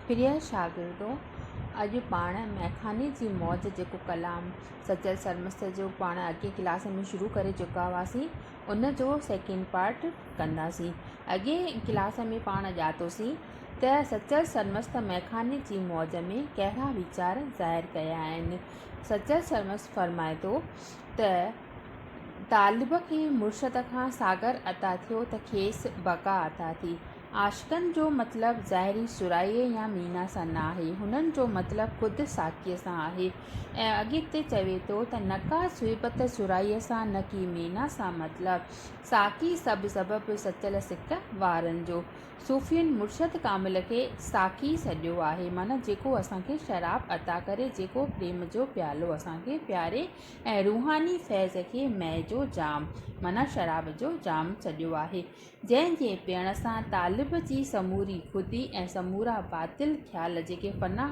پريه شاگردو! اڄ پاڻ مئخاني جي موج جيڪو ڪلام سچل سرمست جو پاڻ اڳئين ڪلاس ۾ شروع ڪري چڪا هئاسين، ان جو سيڪنڊ پارٽ ڪنداسين. اڳئين ڪلاس ۾ پاڻ ڄاتوسين ته سچل سرمست مئخاني جي موج ۾ ڪهڙا ويچار ظاهر ڪيا آهن. سچل سرمست فرمائي ٿو ته طالب کي مرشد کان ساغر عطا ٿيو ته کيس بقا عطا ٿي. عاشقن جو مطلب ظاهري سرائيء يا مينا سان ناهي، هنن جو مطلب خود ساقيء سان آهي ۽ اڳتي چوي ٿو ته نڪا صحبت سرائيء سان نه ڪي مينا سان مطلب، ساقي سڀ سبب سچل سڪ وارن جو. صوفين مرشد ڪامل کي ساقي سڏيو آهي، معنيٰ جيڪو اسان کي شراب عطا ڪري، جيڪو پريم جو پيالو اسان کي پياري ۽ روحاني فيض کي مئي جو جام معنيٰ شراب جو جام سڏيو آهي. جنهن جي پيئڻ سان طالب جي سموري خودي ۽ سمورا باطل خيال جيڪي فنا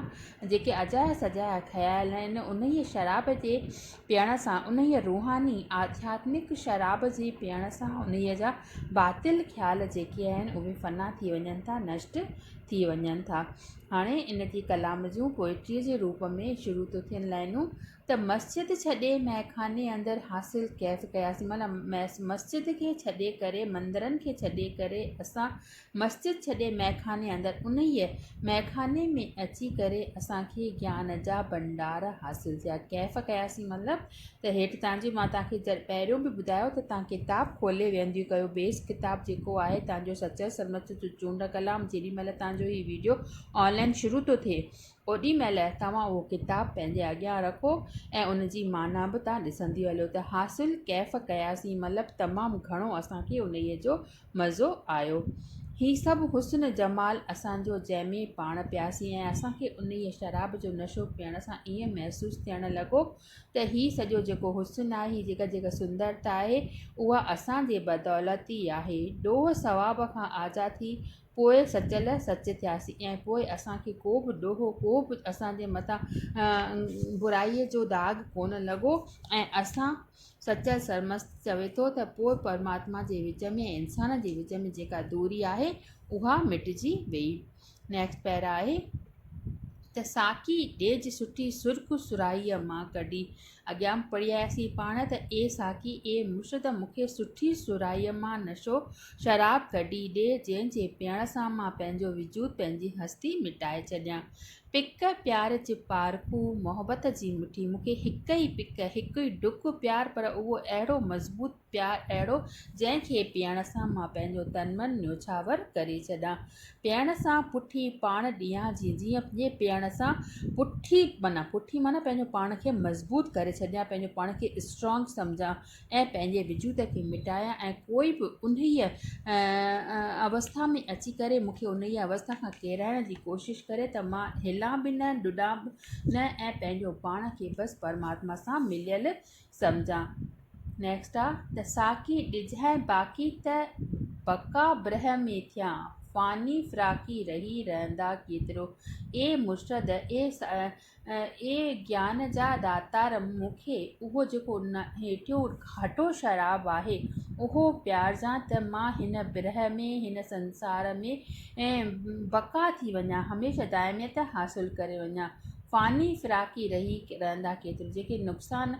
جيڪي اجايا سجايا خيال آهن انهيء شراب جي پيئڻ سان انهيء روحاني آڌياتمڪ شراب جي پيئڻ سان انهيء جا باطل خيال جيڪي آهن اهي فنا ٿي وڃن ٿا نشٽ ٿي وڃن ٿا. هاڻي ان جي ڪلام جون پوئٽريء جي روپ ۾ شروع ٿيون ٿين لائنون ته مسجد ڇڏي مئخاني اندر حاصل ڪيف ڪياسين معنيٰ مسجد کي ڇڏي ڪري مندرن کي ڇڏي ڪري اسان مسجد ڇڏي مئخاني اندر انهيء مئخاني ۾ اچي ڪري اسان کي گيان جا ڀنڊار حاصل ٿيا ڪيف ڪياسين مطلب ته هيٺ تان جي مان تان کي پهريون به ٻڌايو ته تان ڪتاب کولي ويهنديون ڪيو بيس ڪتاب جيڪو آهي تان جو سچل سرمست جو چونڊ ڪلام جيڏي مهل تان جو هي ويڊيو آنلائن شروع ٿو ٿئي اوڏي مهل توهان اهو ڪتاب پنهنجي اڳيان رکو ۽ ان جي معنيٰ به توهان ڏسندي هلو ته حاصل ڪيف ڪياسين مطلب تمام گهڻو اسان کي انهيء جو مزو آيو. هي سڀ حسن جمال اسان جو جنهن ۾ پاڻ پياسين ۽ اسان کي انهيء شراب جو نشو پيئڻ سان ائين محسوس ٿيڻ لڳو ته هي سڄو جيڪو حسن آهي، هي جيڪا جيڪا سندرتا آهي، اها اسان جي بدولت ئي آهي. ڏوهه ثواب کان آزاد ٿي پوء سچل سچ ٿياسين ۽ پوء اسان کي ڪو به ڏوهه، ڪو به اسان جي مٿان برائيء جو داغ ڪونه لڳو ۽ اسان سچل سرمست چوي ٿو ته پوء پرماتما جي وچ ۾ ۽ انسان جي وچ ۾ جيڪا دوري آهي اها مٽجي ويئي. نيڪسٽ پيرا آهي ته ساقي ڏيج سٺي سرخ سرائيء مان ڪڍي. اڳيان به پڙهي آياسين پاڻ ته اي ساقي، اي مرشد مون کي سٺي سرائيء مان نشو، شراب، ڪڍي ڏي، جنهن جي پيئڻ سان مان پنهنجو وجود، پنهنجي هستي مٽائي ڇڏيان. پڪ پيار جي پارکو، محبت جي مٺي، مون کي هڪ ئي پڪ، هڪ ئي ڍڪ پيار پر اهو اهڙو مضبوط پيار اهڙو جنهن کي پيئڻ سان مان پنهنجو تن من نيوڇاور ڪري ڇڏان. پيئڻ سان پٺي پاڻ ڏيان جي جيئن جي پيئڻ سان پٺي معنيٰ پٺي معنيٰ پنهنجو پاڻ کي مضبوط ڪري ڇڏيان پنهنجو پاڻ کي اسٽرانگ سمجهان ۽ پنهنجي وجود کي مٽايان ۽ ڪوئي به انهيء اوسٿا ۾ اچي ڪري مون کي انهيء اوسٿا کان ڪيرائڻ جي ڪوشش ڪري ته مان هلان به نه ڊڏان به نه ۽ پنهنجو پاڻ کي بس پرماتما سان مليل سمجهان. نيڪسٽ آ ته ساقي ڏجهين باقي ته بقا برهه ۾ ٿيان فاني فراقي رهي رهندا ڪيترو اي مرشد اي اي گيان جا داتار مون کي اهو جيڪو هيٺيون گهاٽو شراب آهي اهو پيارجان ته مان هن برهه ۾ هن سنسار ۾ بقا ٿي وڃان هميشه دائميت حاصل ڪري وڃان فاني فراقي رهي رهندا ڪيترو جيڪي نقصان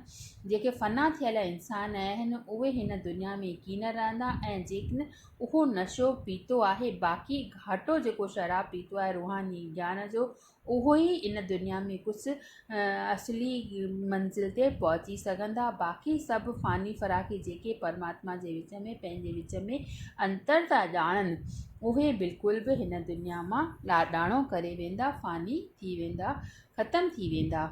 جيڪي فنا ٿيل انسان آهن اهي هن دنيا ۾ ڪين رهندا ۽ جيڪن اهو نشو پيتو آهي باقي گهاٽو جيڪو شراب پيتو آهي روحاني گيان جو اهو ئي ان دنيا ۾ ڪجهه اصلي منزل تي پهچي سگهندا باقي سڀ فاني فراقي جيڪي پرماتما جي وچ ۾ پنهنجي وچ ۾ انتر ٿا ڄاڻن اهي بلڪل به هن دنيا مان لاڏاڻو ڪري ويندا، فاني ٿي ويندا، ختم ٿي ويندا.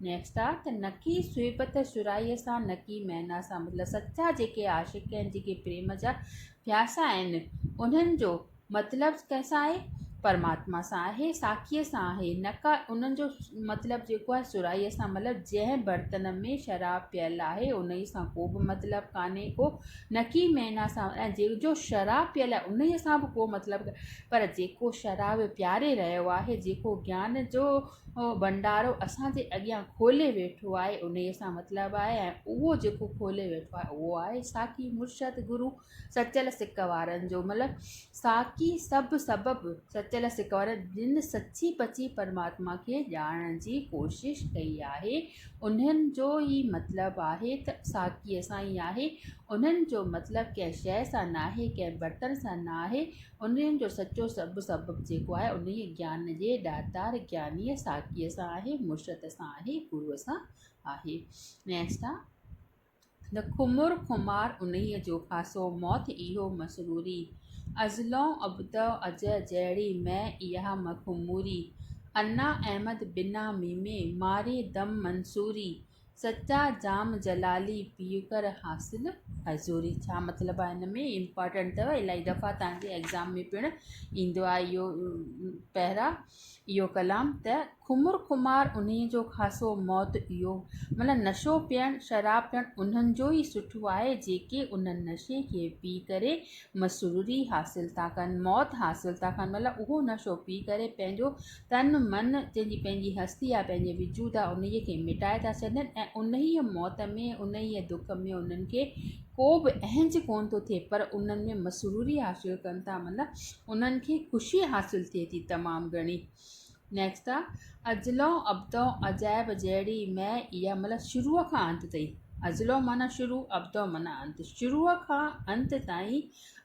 نيڪسٽ آ ته نڪي صحبت سرائيء سان نڪي مينا سان مطلب سچا جيڪي عاشق آهن جيڪي پريم جا پياسا آهن انهن جو مطلب ڪنهن سان آهي؟ پرماتما سان آهي، ساکيء سان آهي، نه ڪا انهن جو مطلب جيڪو آهي سرائيء سان مطلب جنهن برتن ۾ شراب پيل آهي انهيء سان ڪو به مطلب ڪانهي ڪو نڪي مينا سان ۽ جنهن جو شراب پيل آهي انهيء سان به ڪو مطلب پر جيڪو شراب پياري رهيو آهي، جيڪو گيان جو ڀنڊارو اسان جي اڳيان کولي ويٺو آهي، انهيء سان مطلب آهي ۽ اهو جيڪو کولي ويٺو آهي، اهو آهي ساقي مرشد گرو سچل سڪ وارن جو مطلب ساقي سڀ سبب سچل. سچل سڪ وارا جن سچي پچي پرماتما کي ڄاڻڻ جي ڪوشش ڪئي آهي، انهن جو ئي مطلب آهي ته ساقيء سان ئي آهي، انهن جو مطلب ڪنهن شيء سان ناهي، ڪنهن برتن سان ناهي، انهن جو سچو سڀ سبب جيڪو آهي انهيء گيان جي ڏاتار گيانيء ساقيء سان آهي، مرشد سان آهي، گروء سان آهي. نيڪسٽ آ. ته خمر خمار انهيء جو خاصو موت اهو مسروري، ازلئون ابدئون اجهه جهڙي مئي اها مخموري، انا احمد بنا ميمي ماري دم منصوري، سچا جام جلالي پيء ڪر حاصل حضوري. ڇا مطلب آهي هن ۾ امپارٽنٽ اٿو الاهي دفعا توهان جي ايگزام ۾ پڻ ايندو آهي اهو پهرا اهو ڪلام ته خمر خمار انهيء جو خاصو موت اهو معنيٰ نشو پيئڻ، شراب پيئڻ انهن جو ئي سٺو آهي جيڪي ان نشي کي پي ڪري مسروري حاصل ٿا ڪن، موت حاصل ٿا ڪن مطلب اهو نشو پي ڪري پنهنجو تن من جنهن جي پنهنجي هستي آهي پنهنجي وجود آهي انهيء کي مٽائي ٿا ڇڏن ۽ انهيء موت ۾ انهيء دک ۾ انهن کي ڪو به اهنج ڪونه ٿو ٿئي پر انهن ۾ مسروري حاصل ڪن ٿا مطلب انهن کي خوشي حاصل ٿئي ٿي تمام گهڻي. نيڪسٽ آ ازلئون ابدئون عجائب جهڙي مئي اها مطلب شروع کان انت تائين ازلئون معنيٰ شروع ابدئون معنيٰ انت شروع کان انت تائين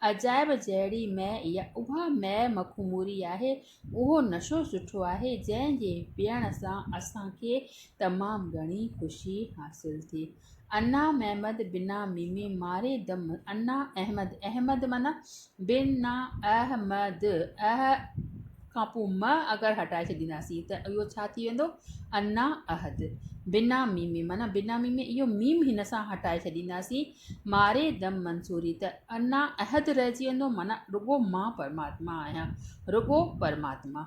عجائب جهڙي مئي اها اها مئي مخموري آهي اهو نشو سٺو آهي جنهن جي پيئڻ سان اسان کي تمام گهڻي خوشي حاصل ٿئي انا محمد بنا ميمي ماري دم انا احمد احمد معنيٰ بنا احمد اح کان پوء م اگر هٽائي ڇڏينداسين ته اهو ڇا ٿي ويندو انا احد بنا ميمي معنيٰ بنا ميمي اهو ميم هن سان هٽائي ڇڏينداسين ماري دم منصوري ته انا احد رهجي ويندو معنيٰ رڳو مان پرماتما آهيان رڳو پرماتما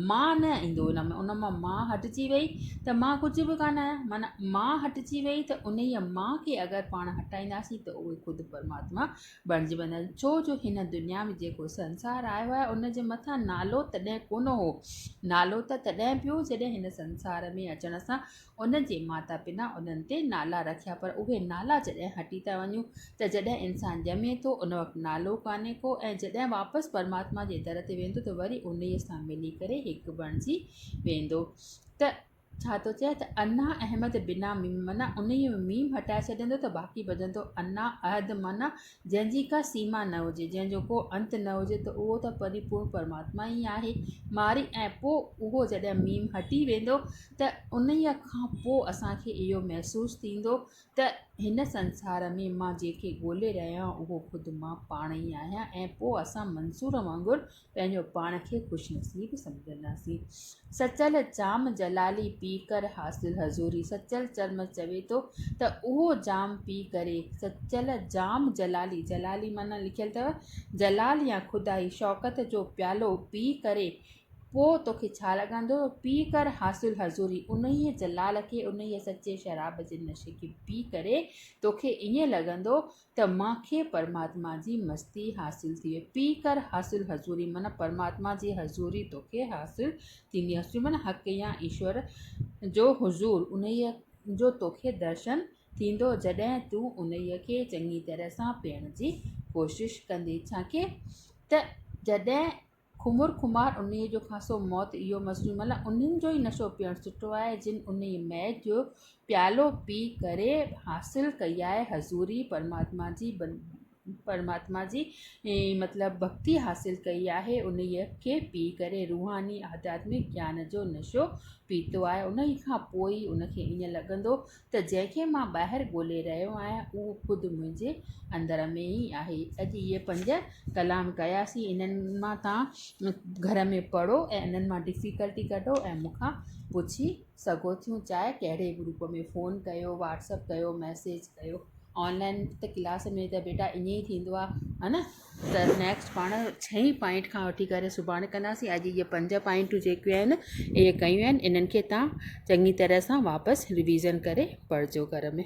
مان نه ايندو ان ۾ ان مان مان هٽجي وئي ته مان ڪجهه به ڪانه آهيان معنيٰ مان هٽجي وئي ته انهيء مان کي اگر پاڻ هٽائينداسين ته اهي خود پرماتما بڻجي ويندا ڇو جو هن دنيا ۾ جيڪو سنسار آيو آهي ان جي مٿان نالو تڏهن ڪونه هو نالو ته تڏهن پيو جڏهن هن سنسار ۾ اچڻ سان انهن جي ماتا پتا انهن تي نالا رکيا پر اهي نالا جڏهن هٽي ٿا وڃون ته جڏهن انسان ڄمي ٿو ان وقت نالو ڪانهي ڪو ۽ جڏهن واپس پرماتما جي در تي ويندو ته وري انهيء سان ملي ڪري هڪ بڻجي ويندو ته ڇا ٿو چئي ته انا احمد بنا ميم معنيٰ انهيء ۾ ميم هٽائي ڇڏيندو ته باقي بچندو انا احد معنيٰ جنهن جي ڪا سيما نه هجي، جنهن جو ڪو انت نه هجي ته اهو ته پريپورڻ پرماتما ئي آهي. ماري ۽ پوء اهو جڏهن ميم هٽي ويندو ته انهيء کان پوء اسان کي اهو محسوس ٿيندو ته هن سنسار ۾ مان جنهن کي ڳولي رهيو آهيان اهو خود مان پاڻ ئي آهيان ۽ پوء اسان منصور وانگر پنهنجو پاڻ کي خوش نصيب سمجهنداسين. سچل جام جلالي پي ڪر حاصل حضوري سچل چرم چوي ٿو ته اهو جام پي ڪري سچل جام جلالي جلالي معنيٰ لکيل اٿو جلال يا خدائي شوڪت جو پيالو پي ڪري پوء توکي ڇا لڳندو؟ پي ڪر حاصل حضوري، انهيء جلال کي، انهيء سچي شراب جي نشي کي پي ڪري توکي ائين لڳندو ته مان کي پرماتما جي مستي حاصل ٿي وئي. پي ڪر حاصل حضوري معنيٰ پرماتما جي حضوري توکي حاصل ٿيندي. حضوري معنيٰ حق يا ايشور جو حضور، انهيء جو توکي درشن ٿيندو جڏهن تون انهيء کي چڱي طرح سان پيئڻ جي ڪوشش ڪندين. ڇاکي ته جڏهن خمر خمار انهيء جو خاصو موت اهو مصنوعي مطلب انهن جو ئي نشو پيئڻ سٺو آهي جن انهيء مئي جو پيالو پي ڪري حاصل ڪئي آهي حضوري پرماتما جي پرماتما جي مطلب ڀڳتي حاصل ڪئي آهي انهيء کي پي ڪري روحاني آڌياتمڪ گيان جو نشو پيتو آهي انهيء کان پوء ئي ان کي ائين لڳندو ته جنهن کي مان ٻاهر ڳولي رهيو آهيان اهو خود منهنجي اندر ۾ ئي آهي. اڄ اهي پنج ڪلام ڪياسين انهن مان توهان گهر ۾ پڙهو ۽ انهن مان ڊفيڪلٽي ڪڍو ۽ مون کان پڇي سگهو ٿيون چاهي ڪهڙي به روپ ۾ فون ڪيو واٽس اپ ڪيو ميسيج ڪيو آنلائن ته ڪلاس ۾ ته بيٽا ائين ئي ٿيندو آهي ها نه ته نيڪسٽ پاڻ ڇهين پوائنٽ کان وٺي ڪري سڀاڻي ڪنداسين اڄ اهي پنج پوائنٽون جيڪيون آهن اهي ڪيون آهن انهن کي توهان چڱي طرح سان واپس رويزن ڪري پڙهجو گهر ۾.